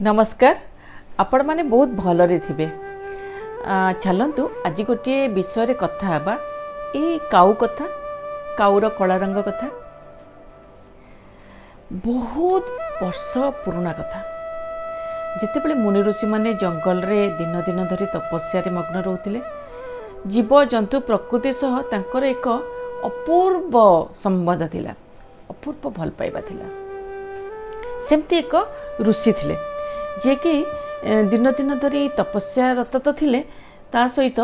ନମସ୍କାର। ଆପଣମାନେ ବହୁତ ଭଲରେ ଥିବେ। ଚାଲନ୍ତୁ, ଆଜି ଗୋଟିଏ ବିଷୟରେ କଥା ହେବା। ଏଇ କାଉ କଥା, କାଉର କଳା ରଙ୍ଗ କଥା। ବହୁତ ବର୍ଷ ପୁରୁଣା କଥା, ଯେତେବେଳେ ମୁନି ଋଷିମାନେ ଜଙ୍ଗଲରେ ଦିନ ଦିନ ଧରି ତପସ୍ୟାରେ ମଗ୍ନ ରହୁଥିଲେ। ଜୀବଜନ୍ତୁ, ପ୍ରକୃତି ସହ ତାଙ୍କର ଏକ ଅପୂର୍ବ ସମ୍ବନ୍ଧ ଥିଲା, ଅପୂର୍ବ ଭଲ ପାଇବା ଥିଲା। ସେମିତି ଏକ ଋଷି ଥିଲେ, ଯିଏକି ଦିନ ଦିନ ଧରି ତପସ୍ୟାରତ ତ ଥିଲେ, ତା ସହିତ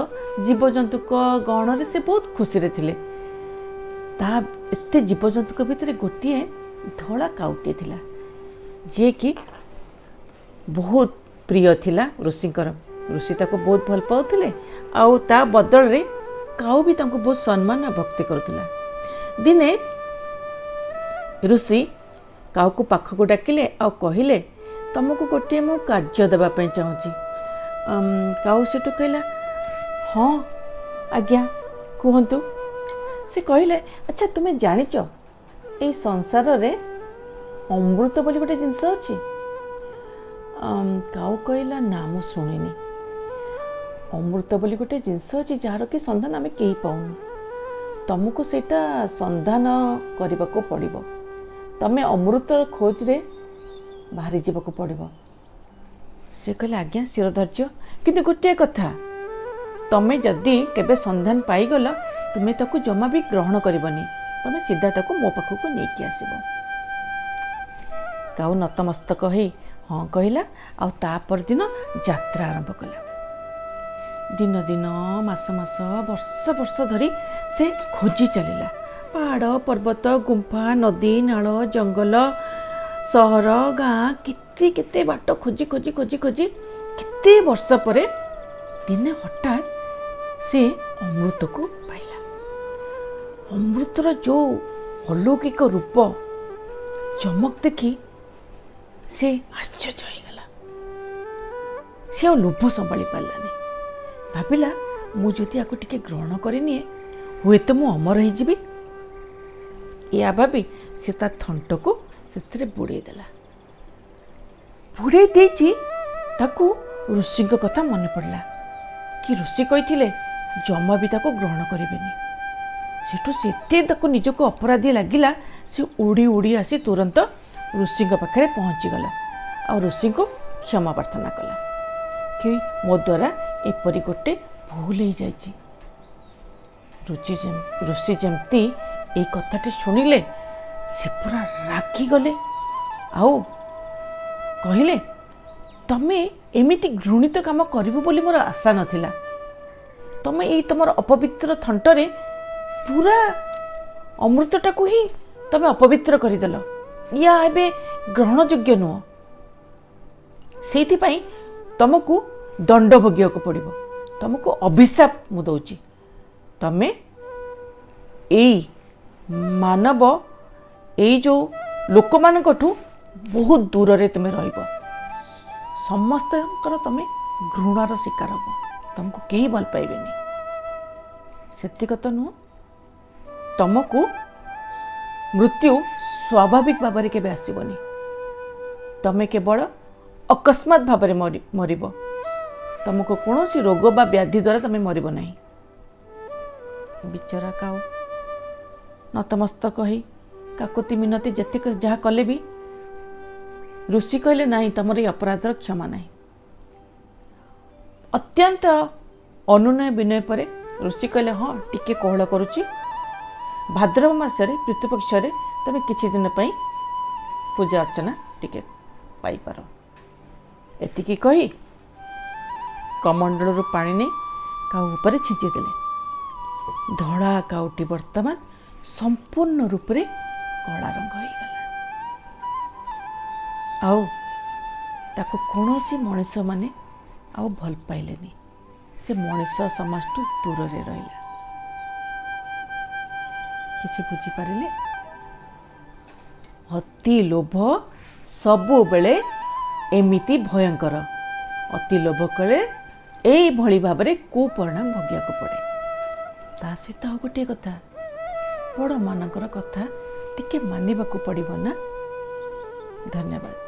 ଜୀବଜନ୍ତୁଙ୍କ ଗହଣରେ ସେ ବହୁତ ଖୁସିରେ ଥିଲେ। ତା ଏତେ ଜୀବଜନ୍ତୁଙ୍କ ଭିତରେ ଗୋଟିଏ ଧଳା କାଉଟିଏ ଥିଲା, ଯିଏକି ବହୁତ ପ୍ରିୟ ଥିଲା ଋଷିଙ୍କର। ଋଷି ତାକୁ ବହୁତ ଭଲ ପାଉଥିଲେ ଆଉ ତା ବଦଳରେ କାଉ ବି ତାଙ୍କୁ ବହୁତ ସମ୍ମାନ ଆଉ ଭକ୍ତି କରୁଥିଲା। ଦିନେ ଋଷି କାଉକୁ ପାଖକୁ ଡାକିଲେ ଆଉ କହିଲେ, ତମକୁ ଗୋଟିଏ ମୁଁ କାର୍ଯ୍ୟ ଦେବା ପାଇଁ ଚାହୁଁଛି। କାଉ ସେଠୁ କହିଲା, ହଁ ଆଜ୍ଞା, କୁହନ୍ତୁ। ସେ କହିଲେ, ଆଚ୍ଛା, ତୁମେ ଜାଣିଛ ଏଇ ସଂସାରରେ ଅମୃତ ବୋଲି ଗୋଟେ ଜିନିଷ ଅଛି? କାଉ କହିଲା, ନା, ମୁଁ ଶୁଣିନି। ଅମୃତ ବୋଲି ଗୋଟେ ଜିନିଷ ଅଛି, ଯାହାର କି ସନ୍ଧାନ ଆମେ କେହି ପାଉନୁ। ତମକୁ ସେଇଟା ସନ୍ଧାନ କରିବାକୁ ପଡ଼ିବ। ତମେ ଅମୃତର ଖୋଜରେ ବାହାରି ଯିବାକୁ ପଡ଼ିବ। ସେ କହିଲେ, ଆଜ୍ଞା, ଶିରଧାର୍ଯ୍ୟ। କିନ୍ତୁ ଗୋଟିଏ କଥା, ତମେ ଯଦି କେବେ ସନ୍ଧାନ ପାଇଗଲ, ତୁମେ ତାକୁ ଜମା ବି ଗ୍ରହଣ କରିବନି। ତମେ ସିଧା ତାକୁ ମୋ ପାଖକୁ ନେଇକି ଆସିବ। କାଉ ନତମସ୍ତକ ହେଇ ହଁ କହିଲା ଆଉ ତା ପରଦିନ ଯାତ୍ରା ଆରମ୍ଭ କଲା। ଦିନ ଦିନ, ମାସ ମାସ, ବର୍ଷ ବର୍ଷ ଧରି ସେ ଖୋଜି ଚାଲିଲା। ପାହାଡ଼, ପର୍ବତ, ଗୁମ୍ଫା, ନଦୀ, ନାଳ, ଜଙ୍ଗଲ, ସହର, ଗାଁ, କେତେ କେତେ ବାଟ ଖୋଜି ଖୋଜି ଖୋଜି ଖୋଜି କେତେ ବର୍ଷ ପରେ ଦିନେ ହଠାତ୍ ସେ ଅମୃତକୁ ପାଇଲା। ଅମୃତର ଯେଉଁ ଅଲୌକିକ ରୂପ, ଚମକ ଦେଖି ସେ ଆଶ୍ଚର୍ଯ୍ୟ ହେଇଗଲା। ସେ ଆଉ ଲୋଭ ସମ୍ଭାଳି ପାରିଲାନି। ଭାବିଲା, ମୁଁ ଯଦି ଆକୁ ଟିକେ ଗ୍ରହଣ କରିନିଏ, ହୁଏତ ମୁଁ ଅମର ହେଇଯିବି। ଏହା ଭାବି ସେ ତା ଥଣ୍ଟକୁ ସେଥିରେ ବୁଡ଼େଇ ଦେଲା। ବୁଡ଼େଇ ଦେଇଛି, ତାକୁ ଋଷିଙ୍କ କଥା ମନେ ପଡ଼ିଲା କି ଋଷି କହିଥିଲେ ଜମା ବି ତାକୁ ଗ୍ରହଣ କରିବେନି। ସେଠୁ ସେ ଏତେ ତାକୁ ନିଜକୁ ଅପରାଧୀ ଲାଗିଲା, ସେ ଉଡ଼ି ଉଡ଼ି ଆସି ତୁରନ୍ତ ଋଷିଙ୍କ ପାଖରେ ପହଞ୍ଚିଗଲା ଆଉ ଋଷିଙ୍କୁ କ୍ଷମା ପ୍ରାର୍ଥନା କଲା କି ମୋ ଦ୍ୱାରା ଏପରି ଗୋଟେ ଭୁଲ ହେଇଯାଇଛି। ଋଷି ଯେମିତି ଏଇ କଥାଟି ଶୁଣିଲେ, ସେ ପୁରା ରାଗିଗଲେ ଆଉ କହିଲେ, ତମେ ଏମିତି ଘୃଣିତ କାମ କରିବ ବୋଲି ମୋର ଆଶା ନଥିଲା। ତମେ ଏଇ ତମର ଅପବିତ୍ର ଥଣ୍ଟରେ ପୁରା ଅମୃତଟାକୁ ହିଁ ତମେ ଅପବିତ୍ର କରିଦେଲ। ୟା ଏବେ ଗ୍ରହଣଯୋଗ୍ୟ ନୁହଁ। ସେଇଥିପାଇଁ ତମକୁ ଦଣ୍ଡ ଭୋଗିବାକୁ ପଡ଼ିବ। ତମକୁ ଅଭିଶାପ ମୁଁ ଦଉଛି, ତମେ ଏଇ ମାନବ, ଏଇ ଯେଉଁ ଲୋକମାନଙ୍କଠୁ ବହୁତ ଦୂରରେ ତୁମେ ରହିବ। ସମସ୍ତଙ୍କର ତମେ ଘୃଣାର ଶିକାର ହେବ। ତମକୁ କେହି ଭଲ ପାଇବେନି। ସେତିକ ତ ନୁହଁ, ତମକୁ ମୃତ୍ୟୁ ସ୍ୱାଭାବିକ ଭାବରେ କେବେ ଆସିବନି। ତମେ କେବଳ ଅକସ୍ମାତ ଭାବରେ ମରିବ। ତମକୁ କୌଣସି ରୋଗ ବା ବ୍ୟାଧି ଦ୍ୱାରା ତମେ ମରିବ ନାହିଁ। ବିଚରା କାଉ ନତମସ୍ତକ ହେଇ କାକୁତି ମିନତି ଯେତିକି ଯାହା କଲେ ବି ଋଷି କହିଲେ, ନାହିଁ, ତମର ଏଇ ଅପରାଧର କ୍ଷମା ନାହିଁ। ଅତ୍ୟନ୍ତ ଅନୁନୟ ବିନୟ ପରେ ଋଷି କହିଲେ, ହଁ, ଟିକେ କୋହଳ କରୁଛି। ଭାଦ୍ରବ ମାସରେ ପିତୃପକ୍ଷରେ ତମେ କିଛି ଦିନ ପାଇଁ ପୂଜା ଅର୍ଚ୍ଚନା ଟିକେ ପାଇପାର। ଏତିକି କହି କମଣ୍ଡଳରୁ ପାଣି ନେଇ କାଉ ଉପରେ ଛିଞ୍ଚି ଦେଲେ। ଧଳା କାଉଟି ବର୍ତ୍ତମାନ ସମ୍ପୂର୍ଣ୍ଣ ରୂପରେ କଳା ରଙ୍ଗ ହେଇଗଲା ଆଉ ତାକୁ କୌଣସି ମଣିଷମାନେ ଆଉ ଭଲ ପାଇଲେନି। ସେ ମଣିଷ ସମାଜଠୁ ଦୂରରେ ରହିଲା। କିଛି ବୁଝିପାରିଲେ? ଅତି ଲୋଭ ସବୁବେଳେ ଏମିତି ଭୟଙ୍କର। ଅତି ଲୋଭ କଲେ ଏଇଭଳି ଭାବରେ କୁପରିଣାମ ଭୋଗିବାକୁ ପଡ଼େ। ତା ସହିତ ଆଉ ଗୋଟିଏ କଥା, ବଡ଼ମାନଙ୍କର କଥା ଟିକେ ମାନିବାକୁ ପଡ଼ିବ ନା। ଧନ୍ୟବାଦ।